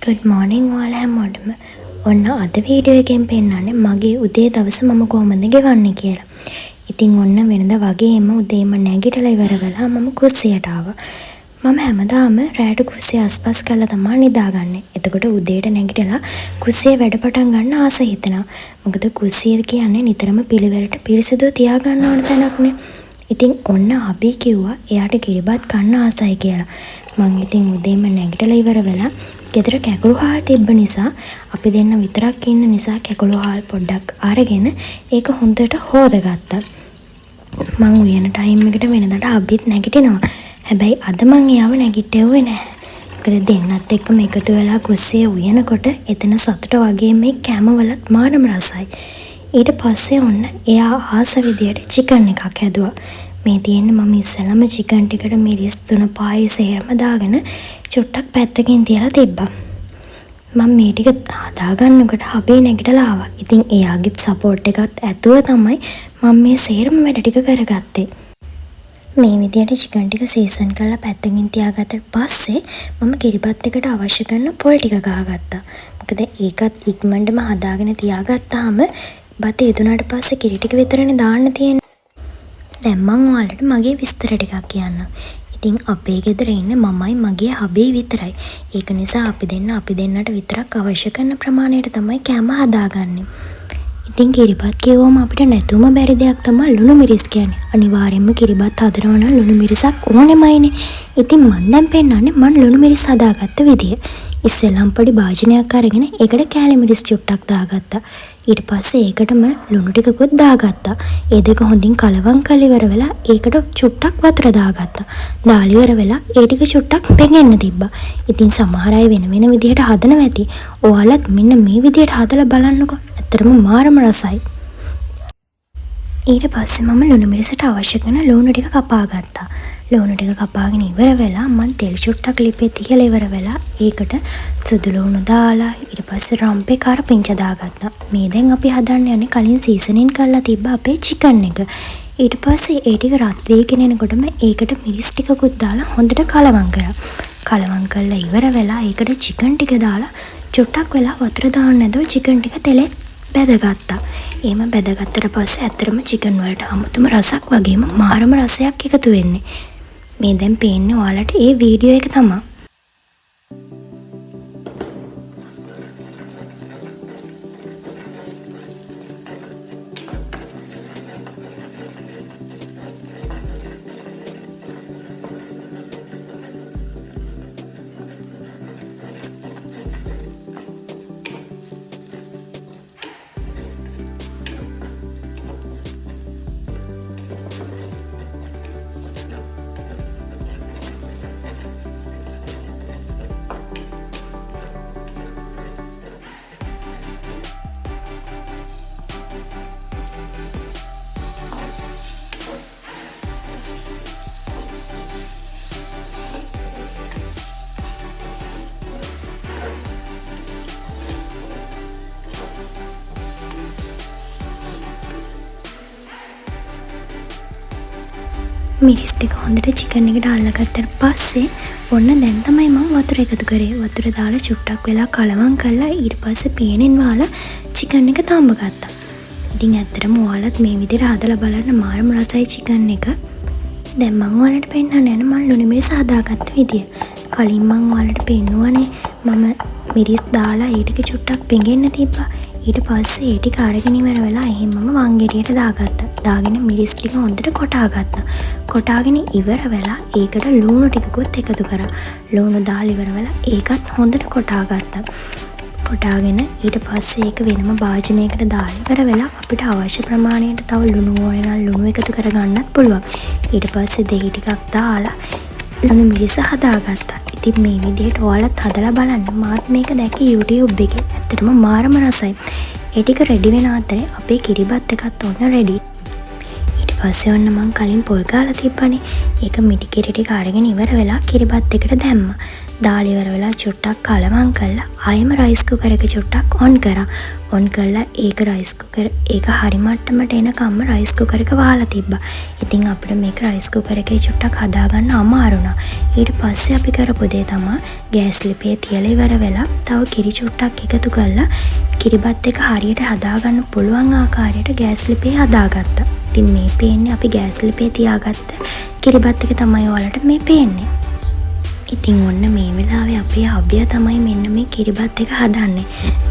Good මෝර්නින් ඔයාලා හැමෝටම. ඔන්න අද වීඩියෝ එකෙන් පෙන්නන්නේ මගේ උදේ දවස මම කොහොමද ගෙවන්නේ කියලා. ඉතින් ඔන්න වෙනද වගේම උදේම නැගිටලා ඉවර වෙලා මම කුස්සියට ආවා. මම හැමදාම රෑට කුස්සිය අස්පස් කරලා තමා නිදාගන්නේ. එතකොට උදේට නැගිටලා කුස්සියේ වැඩ පටන් ගන්න ආස හිතෙනවා. මොකද කුස්සිය කියන්නේ නිතරම පිළිවෙලට පිරිසිදුව තියාගන්න ඕන තැනක්නේ. ඉතින් ඔන්න අබී කිව්වා එයාට කිරිබත් කන්න ආසයි කියලා. මං ඉතින් උදේම නැගිටලා ඉවර වෙලා ගෙදර කැකුළු හාල් තිබ්බ නිසා අපි දෙන්න විතරක් ඉන්න නිසා කැකුළු හාල් පොඩ්ඩක් අරගෙන ඒක හොඳට හෝදගත්තා. මං උයන ටයිම් එකට වෙනදට අබිත් නැගිටිනවා. හැබැයි අද මං එයාව නැගිට්ටෙව්වේ නැහැ. මොකද දෙන්නත් එක්කම එකතු වෙලා කුස්සියේ උයනකොට එතන සතුට වගේම මේ කැම වලත් මාරම රසයි. ඊට පස්සේ ඔන්න එයා ආස විදියට චිකන් එකක් හැදුවා. මේ තියෙන්නේ මම ඉස්සෙල්ලම චිකන් ටිකට මිරිස් තුන පහයි සේරම දාගෙන චුට්ටක් පැත්තකින් තියලා තිබ්බා. මම මේ ටික හදාගන්නකොට හබේ නැගිටලා ආවා. ඉතින් එයාගෙත් සපෝට් එකත් ඇතුව තමයි මම මේ සේරම වැඩ ටික කරගත්තේ. මේ විදියට චිකන් ටික සීසන් කරලා පැත්තකින් තියාගත්තට පස්සේ මම කිරිබත් එකට අවශ්‍ය කරන පොල් ටික ගහගත්තා. මොකද ඒකත් ඉක්මනටම හදාගෙන තියාගත්තාම බත ඉදුණාට පස්සේ කිරි ටික විතරනේ දාන්න තියෙන්නේ. දැන් මං ඔයාලට මගේ විස්තර ටිකක් කියන්නම්. ඉතින් අපේ ගෙදර ඉන්නේ මමයි මගේ හබී විතරයි. ඒක නිසා අපි දෙන්න අපි දෙන්නට විතරක් අවශ්‍ය කරන ප්‍රමාණයට තමයි කෑම හදාගන්නේ. ඉතින් කිරිබත් කිව්වම අපිට නැතුවම බැරි දෙයක් තමයි ලුණු මිරිස් කියන්නේ. අනිවාර්යෙන්ම කිරිබත් හදනවා නම් ලුණු මිරිසක් ඕනෙමයිනේ. ඉතින් මං දැන් පෙන්නන්නේ මං ලුණු මිරිස් හදාගත්ත විදිය. ඉස්සෙල්ලම පොඩි භාජනයක් අරගෙන ඒකට කෑලි මිරිස් චුට්ටක් දාගත්තා. ඊට පස්සේ ඒකටම ලුණු ටිකකුත් දාගත්තා. ඒ දෙක හොඳින් කලවම් කරලා ඉවර වෙලා ඒකට චුට්ටක් වතුර දාගත්තා. දාලා ඉවර වෙලා ඒ ටික චුට්ටක් පෙඟෙන්න තිබ්බා. ඉතින් සමහර අය වෙන වෙන විදිහට හදනවා ඇති. ඔයාලත් මෙන්න මේ විදිහට හදලා බලන්නකෝ. ඇත්තටම මාරම රසයි. ඊට පස්සේ මම ලුණු මිරිසට අවශ්‍ය කරන ලුණු ටික කපා ගත්තා. ලුණු ටික කපාගෙන ඉවර වෙලා මං තෙල් චුට්ටක් ලිපේ තියලා ඉවර වෙලා ඒකට සුදු ලුණු දාලා ඊට පස්සේ රම්පේ කරපිංච දාගත්තා. මේ දැන් අපි හදන්න යන්නේ කලින් සීසනින් කරලා තිබ්බ අපේ චිකන් එක. ඊට පස්සේ ඒ ටික රත් වීගෙන එනකොටම ඒකට මිරිස් ටිකකුත් දාලා හොඳට කලවම් කරා. කලවම් කරලා ඉවර වෙලා ඒකට චිකන් ටික දාලා චුට්ටක් වෙලා වතුර දාන්න නැතුව චිකන් ටික තෙලේ බැදගත්තා. එහෙම බැදගත්තට පස්සේ ඇත්තටම චිකන් වලට අමුතුම රසක් වගේම මාරම රසයක් එකතු වෙන්නේ. මේ දැන් පේන්නේ ඔයාලට ඒ වීඩියෝ එක තමා. මිරිස් ටික හොඳට චිකන් එකට අල්ලගත්තට පස්සේ ඔන්න දැන් තමයි මං වතුර එකතු කරේ. වතුර දාලා චුට්ටක් වෙලා කලවම් කරලා ඊට පස්සේ පියනෙන් වහලා චිකන් එක තඹ ගත්තා. ඉතින් ඇත්තටම ඔයාලත් මේ විදිහට හදලා බලන්න මාරම රසයි චිකන් එක. දැන් මං ඔයාලට පෙන්නන්න යන්නේ මං ලුණු මිරිස් හදාගත්ත විදිය. කලින් මං ඔයාලට පෙන්නුවනේ මම මිරිස් දාලා ඒ ටික චුට්ටක් පෙඟෙන්න තිබ්බා. ඊට පස්සේ ඒ ටික අරගෙන ඉවර වෙලා එහෙම්මම වංගෙඩියට දාගත්තා. දාගෙන මිරිස් ටික හොඳට කොටාගත්තා. කොටාගෙන ඉවර වෙලා ඒකට ලුණු ටිකකුත් එකතු කරා. ලුණු දාලා ඉවර වෙලා ඒකත් හොඳට කොටාගත්තා. කොටාගෙන ඊට පස්සේ ඒක වෙනම භාජනයකට දාලා ඉවර වෙලා අපිට අවශ්‍ය ප්‍රමාණයට තව ලුණු ඕනේ නම් ලුණු එකතු කරගන්නත් පුළුවන්. ඊට පස්සේ දෙහි ටිකක් දාලා ලුණු මිරිස හදාගත්තා. ඉතින් මේ විදිහට ඔයාලත් හදලා බලන්න. මාත් මේක දැක්කේ YouTube එකේ. ඇත්තටම මාරම රසයි. ඒ ටික රෙඩි වෙන අතරේ අපේ කිරිබත් එකත් ඔන්න රෙඩි. ඊට පස්සේ ඔන්න මං කලින් පොල් ගාලා තිබ්බනේ. ඒක මිටි කිරි ටික අරගෙන ඉවර වෙලා කිරිබත් එකට දැම්මා. දාලා ඉවර වෙලා චුට්ටක් කලවම් කරලා ආයෙම රයිස් කුකර් එක චුට්ටක් ඔන් කරා. ඔන් කරලා ඒක රයිස් කුකර් ඒක හරි මට්ටමට එනකම්ම රයිස් කුකර් එක වහලා තිබ්බා. ඉතින් අපිට මේක රයිස් කුකර් එකේ චුට්ටක් හදාගන්න අමාරු වුණා. ඊට පස්සේ අපි කරපු දේ තමා ගෑස් ලිපේ තියලා ඉවර වෙලා තව කිරි චුට්ටක් එකතු කරලා කිරිබත් එක හරියට හදාගන්න පුළුවන් ආකාරයට ගෑස් ලිපේ හදාගත්තා. ඉතින් මේ පේන්නේ අපි ගෑස් ලිපේ තියාගත්ත කිරිබත් එක තමයි ඔයාලට මේ පේන්නේ. ඉතින් ඔන්න මේ වෙලාවේ අපේ හබියා තමයි මෙන්න මේ කිරිබත් එක හදන්නේ.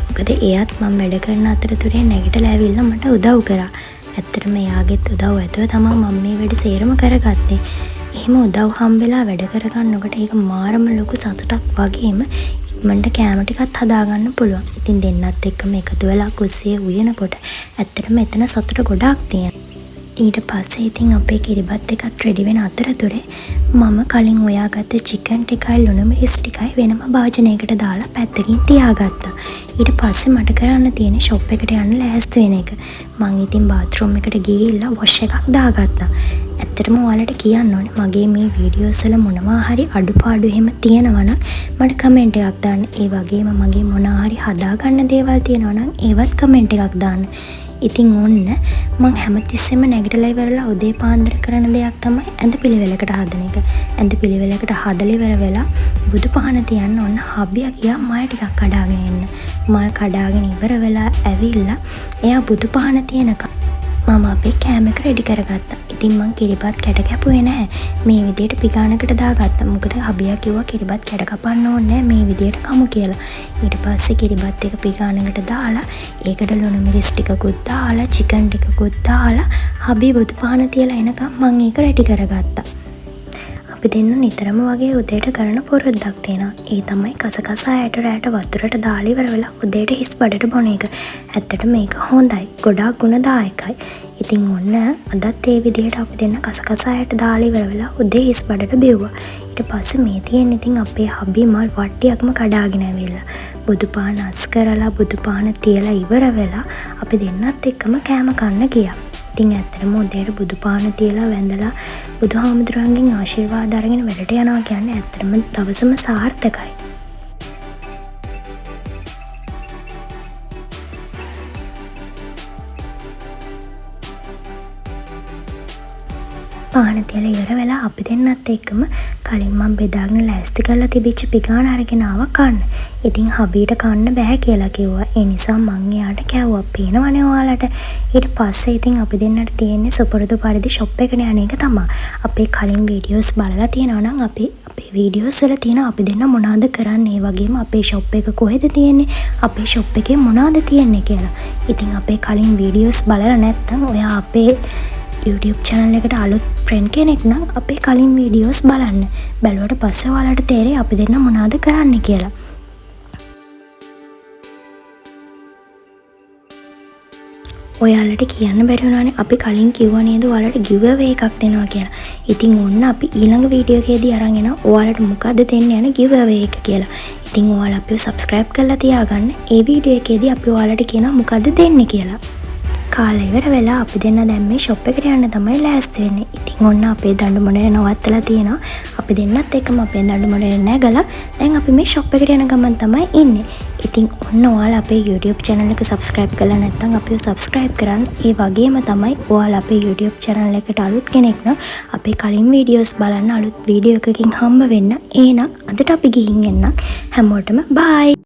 මොකද එයත් මං වැඩ කරන අතරතුරේ නැගිටලා ඇවිල්ලා මට උදව් කරා. ඇත්තටම එයාගෙත් උදව් ඇතුව තමා මම මේ වැඩ සේරම කරගත්තේ. එහෙම උදව් හම්බෙලා වැඩ කරගන්නකොට ඒක මාරම ලොකු සතුටක් වගේම ඉක්මනට කෑම ටිකත් හදාගන්න පුළුවන්. ඉතින් දෙන්නත් එක්කම එකතු වෙලා කුස්සියේ උයනකොට ඇත්තටම එතන සතුට ගොඩාක් තියෙනවා. ඊට පස්සේ ඉතින් අපේ කිරිබත් එකත් රෙඩි වෙන අතරතුරේ මම කලින් උයාගත්ත චිකන් ටිකයි ලුණු මිරිස් ටිකයි වෙනම භාජනයකට දාලා පැත්තකින් තියාගත්තා. ඊට පස්සේ මට කරන්න තියෙන්නේ ෂොප් එකට යන්න ලෑස්ති වෙන එක. මං ඉතින් බාත්රූම් එකට ගිහිල්ලා වොෂ් එකක් දාගත්තා. ඇත්තටම ඔයාලට කියන්න ඕනේ මගේ මේ වීඩියෝස් වල මොනවා හරි අඩුපාඩු එහෙම තියෙනවා නම් මට කමෙන්ට් එකක් දාන්න. ඒ වගේම මගේ මොනවා හරි හදාගන්න දේවල් තියෙනවා නම් ඒවත් කමෙන්ට් එකක් දාන්න. ඉතින් ඔන්න මං හැමතිස්සෙම නැගිටලා ඉවරලා උදේ පාන්දර කරන දෙයක් තමයි ඇඳ පිළිවෙලකට හදන එක. ඇඳ පිළිවෙලකට හදලා ඉවර වෙලා බුදු පහන තියන්න ඔන්න හබියා ගියා මල් ටිකක් කඩාගෙන එන්න. මල් කඩාගෙන ඉවර වෙලා ඇවිල්ලා එයා බුදු පහන තියනකම් මම අපේ කෑම එක රෙඩි කරගත්තා. ඉතින් මං කිරිබත් කැට කැපුවේ නැහැ. මේ විදියට පිගානකට දාගත්තා. මොකද හබියා කිව්වා කිරිබත් කැට කපන්න ඕනේ නැහැ, මේ විදියට කමු කියලා. ඊට පස්සේ කිරිබත් එක පිගානකට දාලා ඒකට ලුණු මිරිස් ටිකකුත් දාලා චිකන් ටිකකුත් දාලා හබි බුදු පහන තියලා එනකම් මං ඒක රෙඩි කරගත්තා. අපි දෙන්න නිතරම වගේ උදේට කරන පුරුද්දක් තියෙනවා. ඒ තමයි කසකසා ඇට රැට වතුරට දාලා ඉවර වෙලා උදේට හිස් බඩට බොන එක. ඇත්තට මේක හොඳයි. ගොඩාක් ගුණදායකයි. ඉතින් ඔන්න අදත් ඒ විදිහට අපි දෙන්න කසකසා ඇට දාලා ඉවර වෙලා උදේ හිස් බඩට බිව්වා. ඊට පස්සේ මේ තියෙන ඉතින් අපේ හබි මල් වට්ටියක්ම කඩාගෙන ඇවිල්ලා බුදු පහන අස් කරලා බුදු පහන තියලා ඉවර වෙලා අපි දෙන්නත් එක්කම කෑම කන්න ගියා. ඉතින් ඇත්තටම උදේට බුදු පහන තියලා වැඳලා බුදුහාමුදුරන්ගෙන් ආශිර්වාද අරගෙන වැඩට යනවා කියන්නේ ඇත්තටම දවසම සාර්ථකයි. පහන තියලා ඉවර වෙලා අපි දෙන්නත් එක්කම කලින් මං බෙදාගෙන ලෑස්ති කරලා තිබිච්ච පිගාන අරගෙන ආවා කන්න. ඉතින් හබීට කන්න බැහැ කියලා කිව්වා. ඒ නිසා මං එයාට කැව්වා. පේනවනේ ඔයාලට. ඊට පස්සේ ඉතින් අපි දෙන්නට තියෙන්නේ සුපුරුදු පරිදි ෂොප් එකට යන එක තමා. අපේ කලින් වීඩියෝස් බලලා තියෙනවා නම් අපි අපේ වීඩියෝස් වල තියෙන අපි දෙන්න මොනවද කරන්නේ, ඒ වගේම අපේ ෂොප් එක කොහෙද තියෙන්නේ, අපේ ෂොප් එකේ මොනවද තියෙන්නේ කියලා. ඉතින් අපේ කලින් වීඩියෝස් බලලා නැත්නම් ඔයා අපේ YouTube channel එකට අලුත් ෆ්‍රෙන්ඩ් කෙනෙක් නම් අපේ කලින් වීඩියෝස් බලන්න. බැලුවට පස්සේ ඔයාලට තේරෙයි අපි දෙන්න මොනවද කරන්නේ කියලා. ඔයාලට කියන්න බැරි වුණානේ අපි කලින් කිව්වා නේද ඔයාලට ගිව් අවේ එකක් දෙනවා කියලා. ඉතින් ඔන්න අපි ඊළඟ වීඩියෝ එකේදී අරන් එනවා ඔයාලට මොකද්ද දෙන්න යන ගිව් අවේ එක කියලා. ඉතින් ඔයාලා අපිව සබ්ස්ක්‍රයිබ් කරලා තියාගන්න. ඒ වීඩියෝ එකේදී අපි ඔයාලට කියනවා මොකද්ද දෙන්නේ කියලා. කාලා ඉවර වෙලා අපි දෙන්න දැන් මේ ෂොප් එකට යන්න තමයි ලෑස්ති වෙන්නේ. ඉතින් ඔන්න අපේ දඬු මොඩේ නවත්තලා තියෙනවා. අපි දෙන්නත් එක්කම අපේ දඬු මොඩේ නැගලා දැන් අපි මේ ෂොප් එකට යන ගමන් තමයි ඉන්නේ. ඉතින් ඔන්න ඔයාලා අපේ YouTube channel එක subscribe කරලා නැත්නම් අපිව subscribe කරන්න. ඒ වගේම තමයි ඔයාලා අපේ YouTube channel එකට අලුත් කෙනෙක් නම් අපේ කලින් වීඩියෝස් බලන්න අලුත් වීඩියෝ එකකින් හම්බ වෙන්න. එහෙනම් අදට අපි ගිහින් එන්නම්. හැමෝටම බයි.